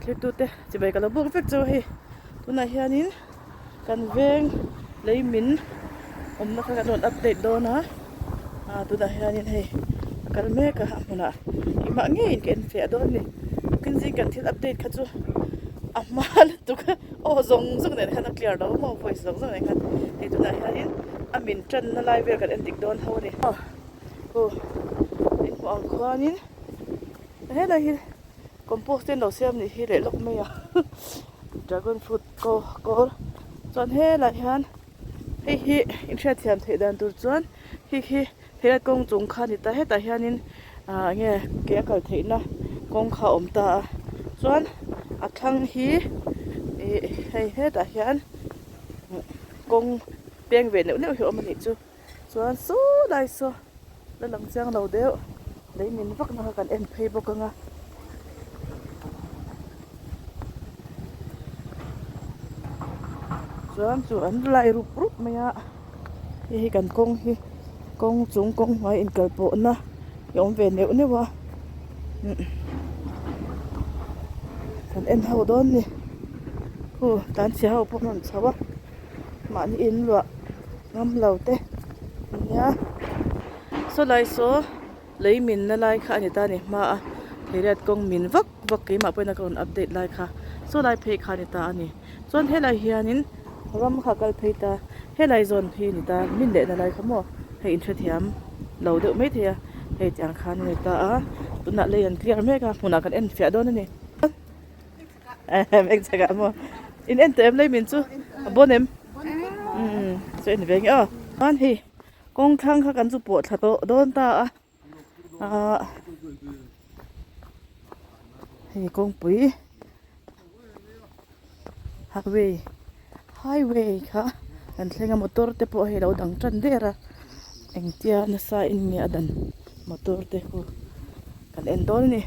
Thiltute chibai ka lo buk vek chu hei tunah hianin kan veng lei min awmna kha kan rawn update dawn a ah tunah hianin hei a kal mek a a hmunah keimah ngeiin ka enfiah dawn a ni tukin zing kan thil update kha chu a hma lutuk a aw zawng zawng nen khan a clear lo maw voice zawng zawng nen khan hei tunah hianin a min tanna lai vel kan endik dawn ho a ni aw inhmuh ang khuanin helai hi. Compost te an lo siam nih hi leh lawk mai a dragon fruit kaw kawr chuan helaiah hian hei hi inhriatthiam theih dan tur chuan hei hi helai kawng chung kha a ni ta hetah hianin ah enge ke a kal theihna kawng kha a awm ta a chuan a thlang hi ih hei hetah hian kawng peng ve neuh neuh hi a awm a nih chu. Chuan saw lai saw la lang chiang lo deuh lei min vak na kha kan en phei bawk ang a. Chuan chu an lai rup rup mai a hei hi kan kawng hi kawng chung kawng hnuai inkal pawhna hi a awm ve neuh neuh a kan en ho dawn a ni khu tlanchhe ho pawh an rawn chho a. Mahni in luah ngam lo te ania saw lai saw lei min na lai kha a ni ta a ni hma a theiriat kawng min vak vak keimah pawhin a ka rawn update lai kha saw lai phei kha a ni ta a ni chuan helai hianin ram kha a kal phei ta helai zawn hi a ni ta min leh na lai kha maw hei inhrethiam lo deuh maithei a hei tiang khan a ni ta a tunah lei an clear mek a hmunah kan en fiah dawn a ni. Eng chhakah maw in en tawh em lei min chu a bawn em umm chu en ve nge aw chuan hei kawng thlang kha kan chu pawh thla tawh dawn ta a ahh hei kawngpui highway highway kha kan thleng a motor te pawh hei a lo dang tan der a engtia nasa in nge a dan motor te khu kan en dawn a ni.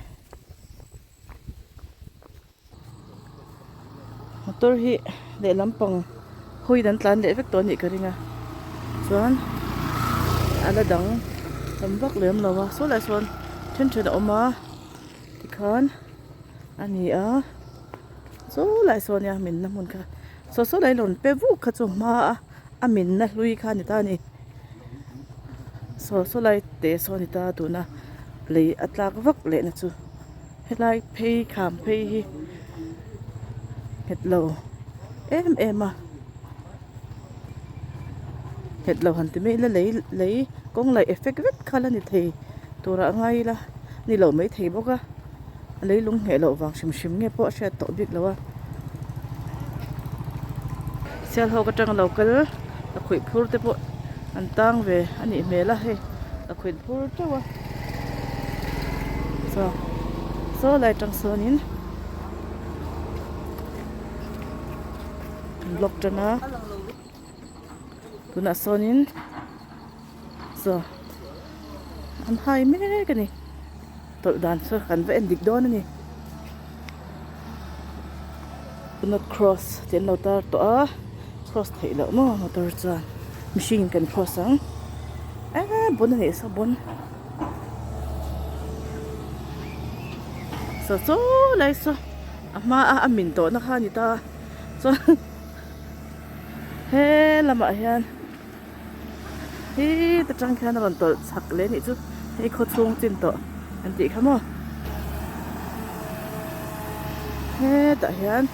Motor hi lehlam pang hawiin an tlan leh vek tawh a nih ka ring a chuan a la dang tam vak lem lo a saw lai sawn then then a awm a tikhan a ni a saw lai sawn nia minna hmun kha saw saw lai rawn pe vuk kha chu hma a a minna hlui kha a ni ta a ni saw saw lai te saw a ni ta tuna lei a tlak vak leh na chu. Helai phei kham phei hi nghet lo em em a nghet lo han ti mai ila lei lei kawng laih effect vek kha la ni thei turah a ngai ila ni lo mai thei bawk a a leilung ngheh loh vang hrim hrim nge pawh a hriat tawh bik lo a sial ho ka tang lo kal a khuih phur te pawh an tang ve a nih hmel a hei a khuih phur teuh a. Saw saw lai tang sawnin an block tan a tunah sawnin saw an hai mek a ni tawlh dan chu kan va en dik dawn a ni do not cross tih an lo tar tawh a cross theih loh maw motor chuan mihring in kan cross ang eee bon a nih saw bon. Saw saw lai saw a hma a a min tawhna kha a ni ta chuan he lamah hian heta tang khian a rawn tawlh chak leh a nih chu hei khaw chhung chin tawh an tih kha maw hetah hian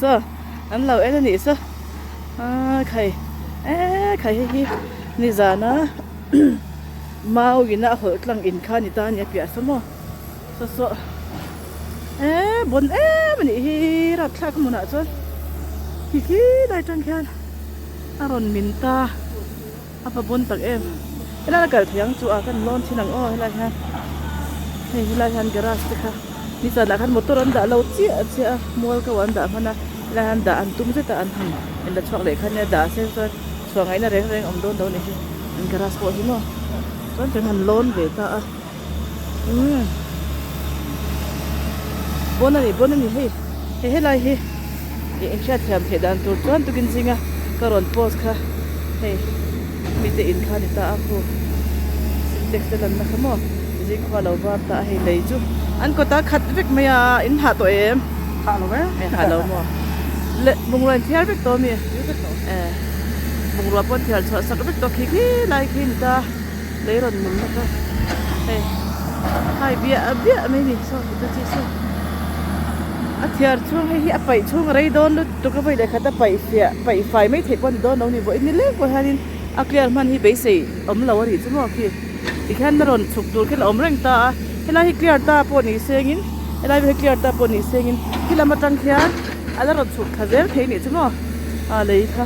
saw an lo en a nih saw aa khai eee khai hei hi nizana mau ina a hawlh tlang in kha a ni ta a ni a piah saw maw saw saw eee bawn em a nih hi rapthlak hmunah chuan khi khi lai tang khian a rawn min ta a va bawn tak em helai a kal thei ang chu a kan lawn thin ang aw helai hian hei helai hian garage te kha nizanah khan motor an dah lo chiah chiah a mual ko an dah hman a helai hian dah an tum zet a an han in la chhuak leh kha nia dah se chuan chhuah ngaihna reng reng awm dawn lo a ni hi an garage pawh hi maw chuan kan han lawn ve ta a umm pawn a ni pawn a ni hei hei helai hi ih inhriatthiam theih dan tur chuan tukin zinga ka rawn post kha hei mite in kha a ni ta a khu sintex te lanna kha maw. Zing khua lo var ta a hei lei chu an kawt a khat vek mai a in hah tawh em? Hah lo e. E hah lo maw? Le bungrua in thiar vek tawh ami? E bungrua pawh an thiar chhuah sak vek tawh khi khi lai khi ni ta lei rawn min na kha hei hai biah biah mai ni saw ti chi saw a thiar chhung hei hi a paih chhung a rei dawn lutuk a vawi leh khat a paih fiah paih fai mai theih pawh a ni dawn lo ni vawiin ni lek pawh hianin a clear hman hi beisei awm lo a nih chu maw khi. Tikhian a rawn chhuk tur khi la awm reng ta a, helai hi clear ta pawh ni sengin helai hi clear ta pawh ni sengin khi lam atang khian a la rawn chhuk thla zel thei nih chu maw a lei kha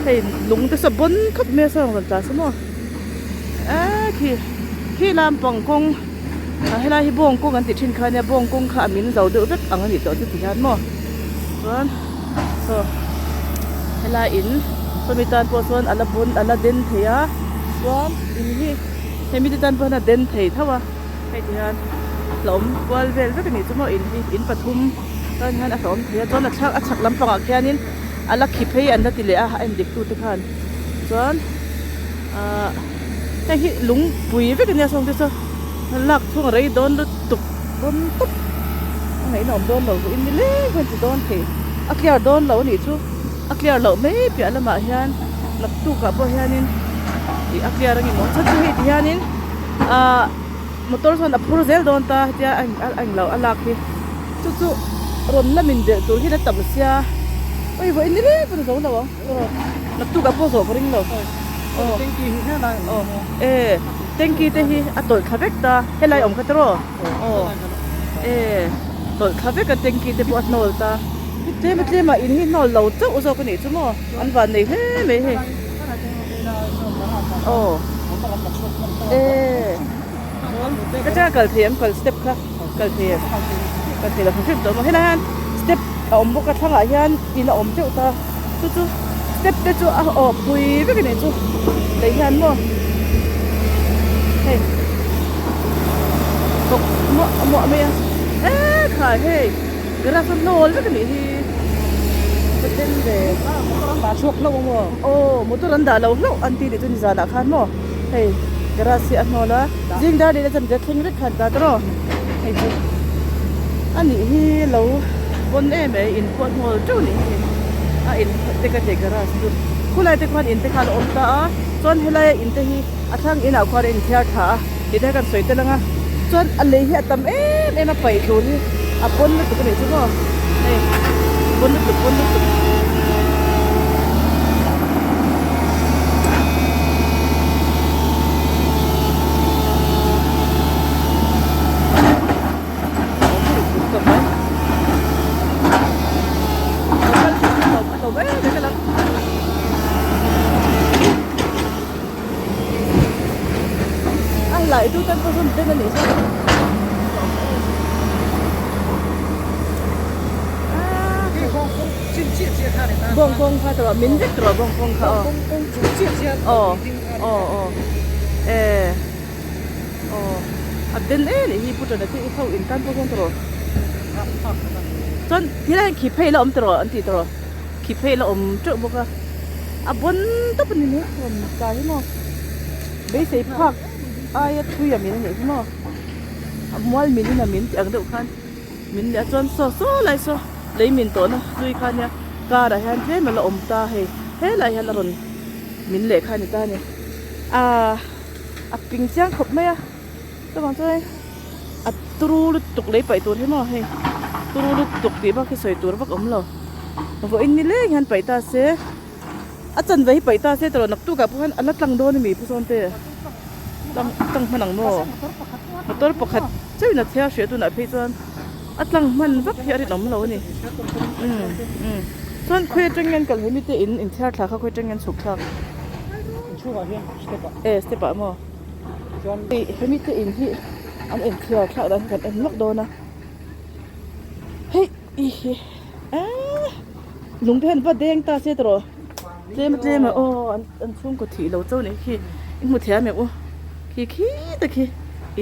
hei lung te saw bawn khawp mai a saw rawn tla se maw eee khi khi lampang kawng ah helai hi bawng kawng an tih thin kha ania bawng kawng kha a min zo deuh vek ang a nih tawh chu ti hian maw chuan saw helai in sawmi tan pawh sawn a la bawn a la den thei a chuan in hi hemi te tan pawh hian a den thei tho a hei ti hian hlauhawm kual vel vek a nih chu maw in hi in pathum tan hian a hlauhawm thei a chuan a thlak a chhak lampangah khianin a la khi phei an la ti leh a a endik tute khan chuan ahh hei hi lungpui vek a nia sawng te chu lak chhung a rei dawn lutuk rawn tawp a ngaihna awm dawn lo in ni leng pawh an ti dawn thei a clear dawn lo a nih chu a clear loh mai piah lamah hian naktukah pawh hianin ih a clear ang emaw chhan chu hei ti hianin ahh motor chuan a phur zel dawn ta hetia a a englo a lak hi chu chu rawn lamin belh tur hi la tam sia awi vawiin ni leng pawn a zo lo ang aw naktukah pawh zawh ka ring lo aw aw e tanky te hi a tawlh thla vek ta helai awm kha tiraw aw e tawlh thla vek a tanky te pawh a hnawl ta. Tlem a tlem a in hi hnawl lo chauh zawk a nih chu maw an van nei hle mai hei aw e ka changa kal thei em kal step kha kal thei em kal thei lo hrim hrim tawh maw helai hian step a awm bawk a thlangah hian in a awm teuh ta chu chu step te chu a aw phui vek a nih chu lei hian maw hei bawk muah muah mai a e khai hei. Grass a hnawl vek a nih hi ka then ve motor an dah chhuak hlauh ang maw aw motor an dah lo hlauh an ti nih chu nizanah khan maw hei grass hi a hnawl a zing dar leh a chan thleng vek khan ta tawh hei chu a nih hi lo pawn em mai in pawh a hnawl teuh a nih hi a in te ka thei grass chu khulai te khuan in te kha a la awm ta a chuan helai a in te hi a thlang inah khuan a inthiar tha a tih te kha kan sawi tel ang a chuan a lei hi a tam em em a paih tur hi a pawn lutuk a nih chu maw hei pawn lutuk pawn lutuk. A hlai tu tan pawh sawn den a nih chu bawng kawng kha tawh min vek tawh bawng kawng kha aw aw aw aw e aw a den em nih hi pu tana te i ho in tan pawh sawn tawh chuan tilai hian khi phei la awm tawh an tih tawh. Khi phei la awm teuh bawk a a bawn tawp a ni mai rawn tlai hi maw beisei phak aia thui a min a nih hi maw a mual min in a min tih ang deuh khan min leh a chuan saw saw lai saw lei min tawhna hlui kha nia car ah hian tlem a la awm ta hei helai hian a rawn min leh kha a ni ta a ni ahh a ping chiang khawp mai a. Chuvang chuan a turu lutuk lei paih tur hi maw hei turu lutuk tih bak hi sawi tur vak awm lo vawiin ni leng hian paih ta se a chanve hi paih ta se tawh naktukah pawh hian a la tlang dawn a mi pu sawn te tlang tlang hman ang maw motor pakhat chauhin a chhiar hreh tunah phei chuan a tlang hman vak hi a rinawm lo a ni umm umm chuan khawi atang hian kal hemi te in inthiar thla kha khawi atang hian chhuk thlak e step ah maw. Hei hemi te in hi an inthiar thlak dan hi kan en lawk dawn a hei i hi eee lung te hian va deng ta se tawh tlem a tlem a aw an an chhungkaw thih lo chauh anih khi i hmu thiam em u khi khi te khi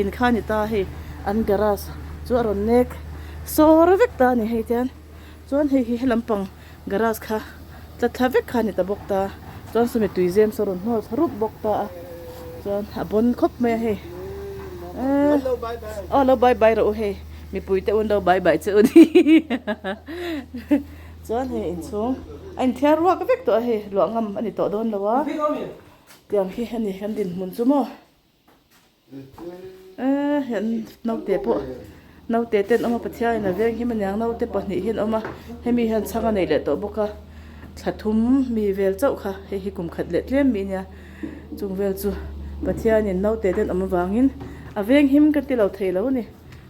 in kha a ni ta hei an garage chu a rawn nek sawr vek ta a ni hei tian chuan hei hi helam pang garage kha tla thla vek kha a ni ta bawk ta chuan sawmi tui zem saw rawn hnawl thla rup bawk ta a chuan a bawn khawp mai a hei. Aw lo bye bye rawh u hei mipui te un lo bye bye che u ni chuan hei inchhung a inthiar ruak vek tawh a hei luah ngam a ni tawh dawn lo a tiang hi a ni kan dinhmun chu maw eee hei an naute pawh naute te an awm a Pathian in a veng him aniang naute pahnih hi an awm a hemi hian chhang a nei leh tawh bawk a thla thum mi vel chauh kha hei hi kum khat leh tlem mi ania. Chung vel chu Pathianin naute ten awm avangin a veng him ka ti lo thei lo a ni.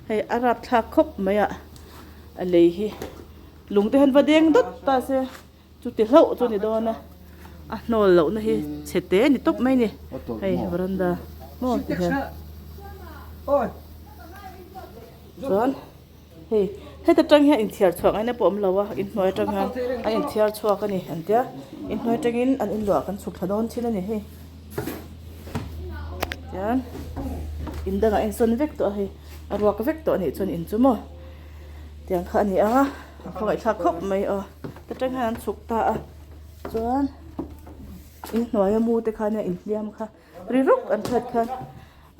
Hei a rapthlak khawp mai a, a lei hi lung te hian va deng dawt ta se chuti hlauh chu a ni dawn a, a hnawl lohna hi chhe te a ni tawp mai a ni. Hei veranda maw ti hian chuan. Hei heta tang hian inthiar chhuak ngaihna pawh a awm lo a inhnuai atang hian an inthiar chhuak a ni an tia inhnuai atangin an inluah kan chhuk thla dawn thin a ni hei tian in dangah a insawn vek tawh a hei a ruak vek tawh a nih chuan in chu maw tiang kha a ni ang a a khawngaihthlak khawp mai aw heta tang hian an chhuk ta a chuan inhnuaia mu te khan inhliam kha ri ruk an hriat khan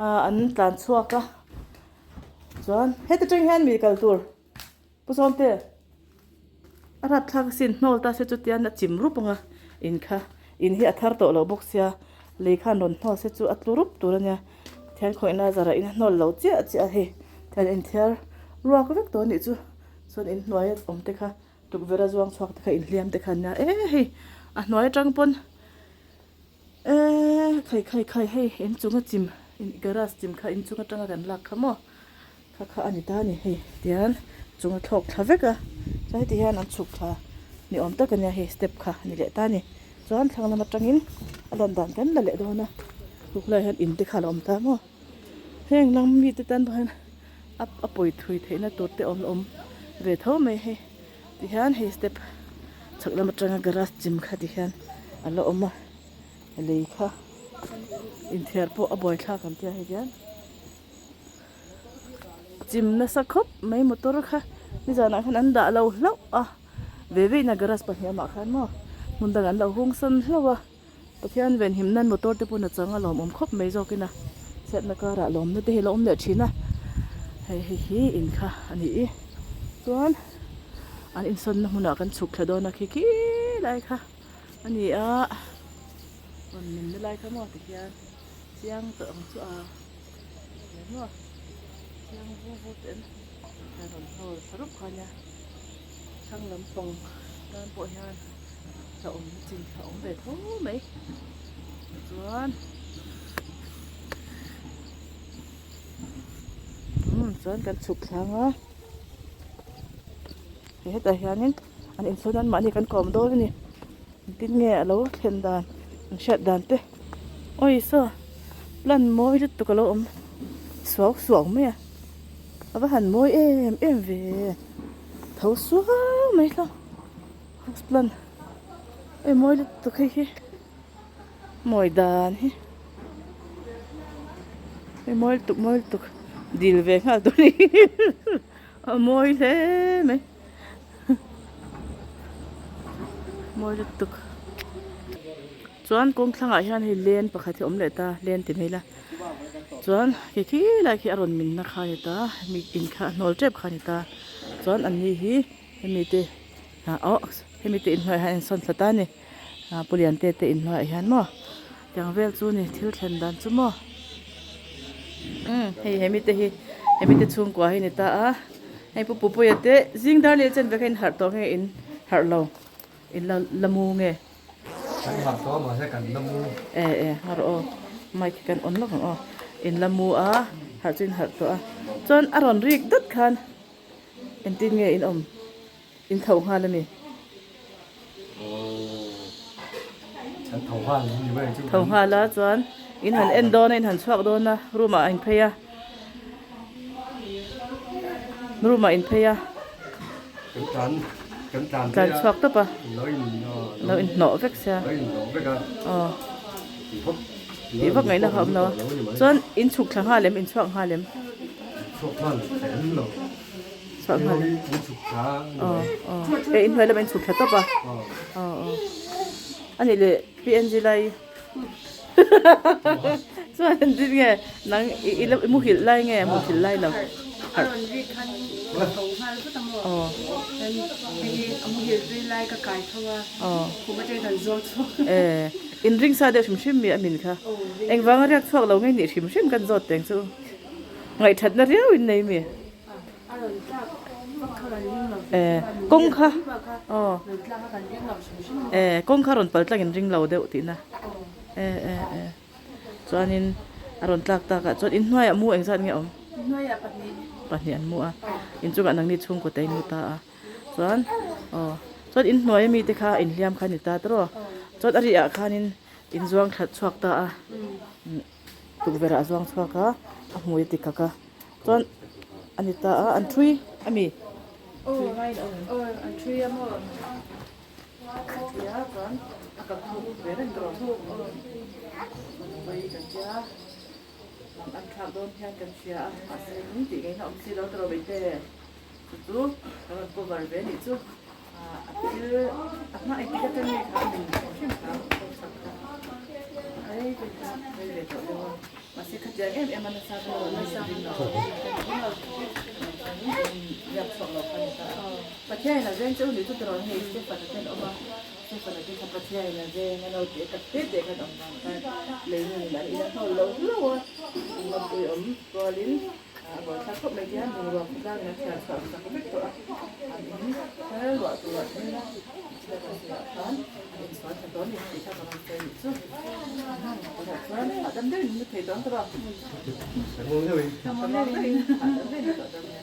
ah an tlan chhuak a. Chuan heti tang hian mi kal tur Pu Sawmte a rapthlak asin hnawl ta se chutian a chim rup anga in kha in hi a thar tawh lo bawk sia lei khan rawn hnawl se chu a tlu rup tur ania thian khawihna zarah in a hnawl lo chiah chiah a hei thian inthiar ruak vek tawh anih chu chuan in hnuaia awm te kha tukverh a zuang chhuak te kha inhliam te kha ania e hei a hnuai atang pawn. Eee khai khai khai hei inchung a chim garage chim kha inchung atanga kan lak kha maw kha kha a ni ta a ni hei tian chung a thlawk thla vek a chuan heti hian an chhuk thla ni awm tak a nia hei step kha a ni leh ta a ni chuan thlang lam atangin a lan dan kan la leh dawn a tuk lai hian in te kha a lo awm ta maw heng lam mite tan pawh hian a a pawi thui theihna tur te awm awm ve tho mai hei. Tihian hei step chhak lam atanga garage chim kha ti hian a la awm a lei kha inthiar pawh a buaithlak ang tia hei hian chim nasa khawp mai motor kha nizanah khan an dah lo hlauh a ve ve in a garage pahnih amah khan maw hmun dangah an lo hung sawn hlauh a Pathian venhim nan motor te pawn a chang a lawmawm khawp mai zawkin a chhiatna karah lawmna te hi a lo awm leh thin a hei hei hi in kha a ni i chuan an insawnna hmunah kan chhuk thla dawn a khi khi lai kha a ni a rawn min na lai kha maw tikhian chiang tawh ang chu a maw chiang vu vu te an rawn hnawl thla rup kha ania thlang lampang tan pawh hian. a awm chin kha a awm ve tho mai chuan umm chuan kan chhuk thlang a hei hetah hianin an insawn an mahni kan kawm dawn a ni engtin nge a lo thlen dan an hriat dan te awi saw plan mawi lutuk a lo awm suau suau mai a a va han mawi em em ve tho suau mai hlawm. House plant e mawi lutuk hei hi mawi dan hi hei mawi lutuk mawi lutuk dil ve nghal tur a ni a mawi hle mai mawi lutuk chuan kawng thlangah hian hei len pakhat hi a awm leh ta len ti mai ila chuan khi khi lai khi a rawn min na kha a ni ta mi in kha a hnawl tep kha a ni ta chuan an ni hi. Hemi te ah aw hemi te inhnuaiah hian a insawn thla ta a ni ah pu Liante te inhnuaiah hian maw tiang vel chu ni thil thlen dan chu maw umm hei hemi te hi hemi te chhungkua hi a ni ta a hei pu Pupuia te zing dar leh chen vek a inharh tawh nge in harh lo in la la mu nge. Kan harh tawh a mahse kan la mu. E e harh aw mic hi kan on lawk ang aw in la mu a harh chu in harh tawh a chuan a rawn rik dawt khan. Engtin nge in awm? In tho nghal a mi? Kan tho nghal a ni mai chu. Tho nghal a chuan in han en dawn a in han chhuak dawn a room ah a in phei a room ah in phei a. Kan tlan kan tlan tlan chhuak tawp a. Lo in lo in hnawh vek sia. Lo in hnawh vek a. Aw. Tih vak Tih vak ngaihna kha a awm lo a. Chuan in chhuk thla nghal em in chhuak nghal em? Chhuak nghal em lo. Chhuak nghal. In chhuk thla. Aw aw. E in hnuai lamah in chhuk thla tawp a. Aw aw. Anih leh PNG lai. Chuan engtin nge nang i i muhilh lai nge muthilh lai lo? A rawn rik khan ka tho nghal vut a maw? Chuan hei hi a muhilh zui lai ka kai tho a, khum atangin kan zuang chhuak. E, in ring sa deuh hrim hrim mi a min kha. Engvanga riak chhuak lo nge nih hrim hrim kan zawt teng chu. Ngaihthatna riau in nei mi. A rawn tlak vak kha kan ring lo E, kawng kha aw. Rawn tlak kha kan ring lo hrim hrim. E, kawng kha rawn pal tlang in ring lo deuh tihna. E e e. Chuanin a rawn tlak tak ah chuan inhnuaiah mu engzat nge awm? Inhnuaiah pahnih. Pahnih an mu a. Inchungah nangni chhungkaw te in mu ta a. Chuan aw chuan inhnuai ami te kha inhliam kha a ni ta tawrh aw. Chuan a rih ah khanin inzuang that chhuak ta a. Tukverh ah a zuang chhuak a, a hmui a ti kak a. Chuan a ni ta a, an thui ami? Aw aw an thui a maw? Tia chuan a kal thuk ve reng tawh vawi kan tia lam an thlak dawn hian kan hria a mahse in tih ngaihna awm si lo tawh mai te chu chu kan rawn cover ve anih chu ah a thil a hma engtik atang nge kha a min hrim kha a sak kha rei rei ve tawh deuh a mahse khatiang em em a nasa kha lo nasa ring lo riak chhuak lo kha ni ta a. Pathiain a veng cheu ni chu tirawn hei Stephen-a ten awm a, Stephen-a te kha Pathiain a veng a lo tih tak te te khan awm vang khan leimin an ina hnawl lo hlauh a, an lawmpui awm rualin a buaithlak khawp mai tia bungrua khawtlangin a thiar chhuah sak vek tawh a, an in thar luah turah thil a thil a kan sawiah khan an insual tha tawh a ni tih kha ka rawn sawi nih chu. Tunah chuan hahdam deuhin mu thei tawh ang tawh a. Thlamuang deuhin. Thlamuang deuhin hahdam deuhin mu tawh dawn nia.